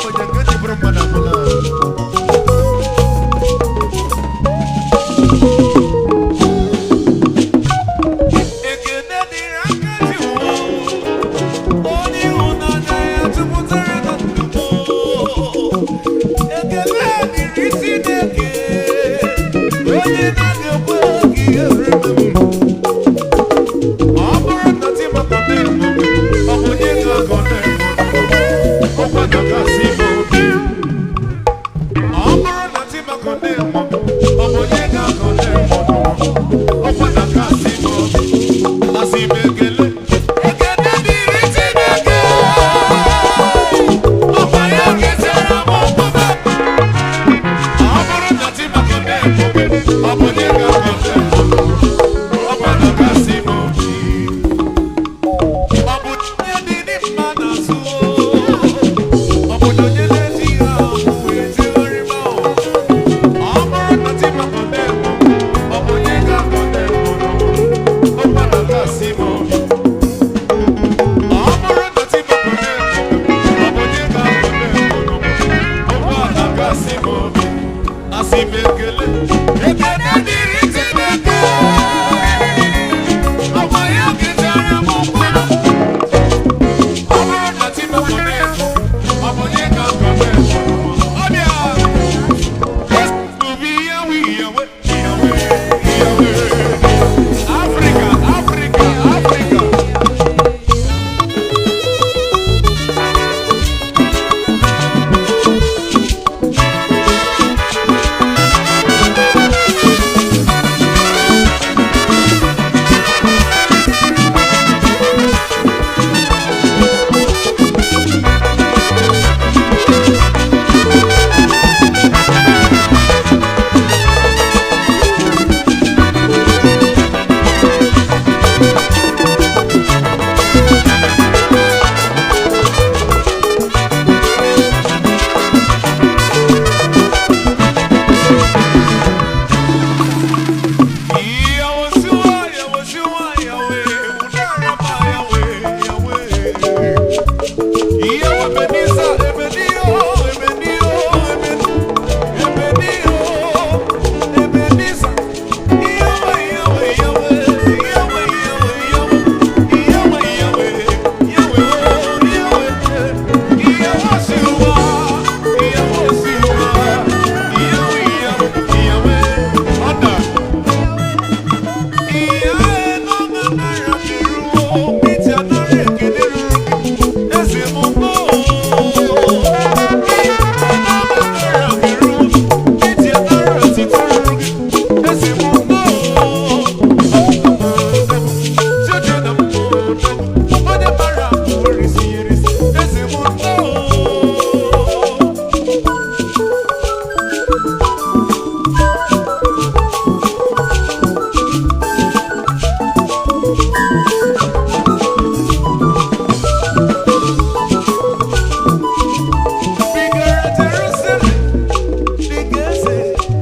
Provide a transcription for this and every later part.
Ogbenye nke ji bụrụ mmadụ agwụla. Ekene dịrị aka ji ụwa, onye ịhụnanya ya jupụtara na ndụ m. Ekele dịrị Chineke, onye na-adị ekwe ka ihe rere m. Ọ bụrụ na chi maka na-emo m, ọ bụ onye ga-agọ na-emo m. Ọkwa na-akasị m obi. Ọ bụrụ na chi maka na-emo m, ọ bụ onye ga-agọ na-emo m. Ọkwa na-akasị m obi. Asị m ekele. Ekele dịrị Chineke. Ọkwa ya kesara m ọkpụkpụ. Ọ bụrụ na chi maka na-emo m, ọ bụ onye ga-agọ na-emo m. Ọkwa na-akasị m obi. Ọ bụ onye dị mma n'azụ, ọ bụ onye na-eji ihe ahụ wee jegharị ma ọ bụrụ na chi maka na-emo m, ọ bụ onye ga-agọ na-emo m. Ọkwa na-akasị m obi. Ọ bụrụ na chi maka na-emo m, ọ bụ onye ga-agọ na-emo m. Ọkwa na-akasị m obi. Asị m ekele. Ekele dịrị Chineke. Ọkwa ya ketara m ụkwa. Ọ bụrụ na chi maka na-emo m, ọ bụ onye ga-agọ na-emo m. Ọ bịa. Africa, Africa, Africa.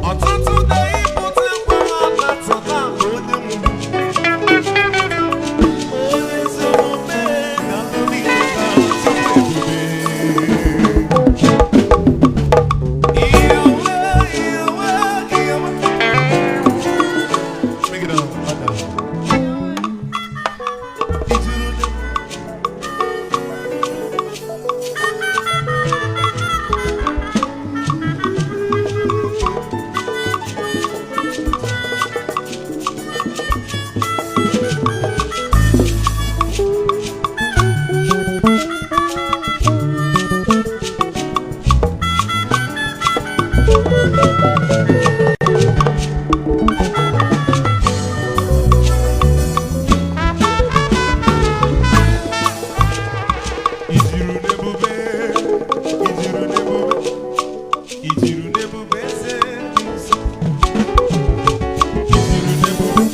Ọtụtụ na-ebute ngwa ha na-atụta ala onye nwụrụ. Onye ezi omume na-alụ n'ihi na Chukwu ebube. Iyawe, Iyawe, Iyawe. Make it up, up. Ijuru Ijuru n'ebube, ijuru n'ebube, ijuru n'ebube eze dị nsọ. Ijuru n'ebube,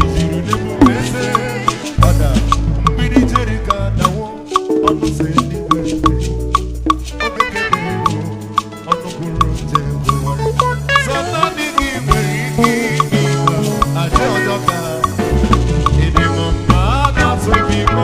ijuru n'ebube eze. Ọda mgbidi Jeriko adawo, ọnụ ụzọ eluigwe. Okeke bụ ọnụ kwuru nje gwụwa. Sọ naanị gị nwere ike ime aja ọjọọ ka ịdị m mma na-atụ gị ime.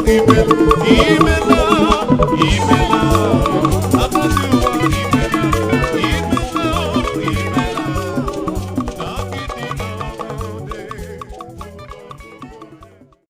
Imela.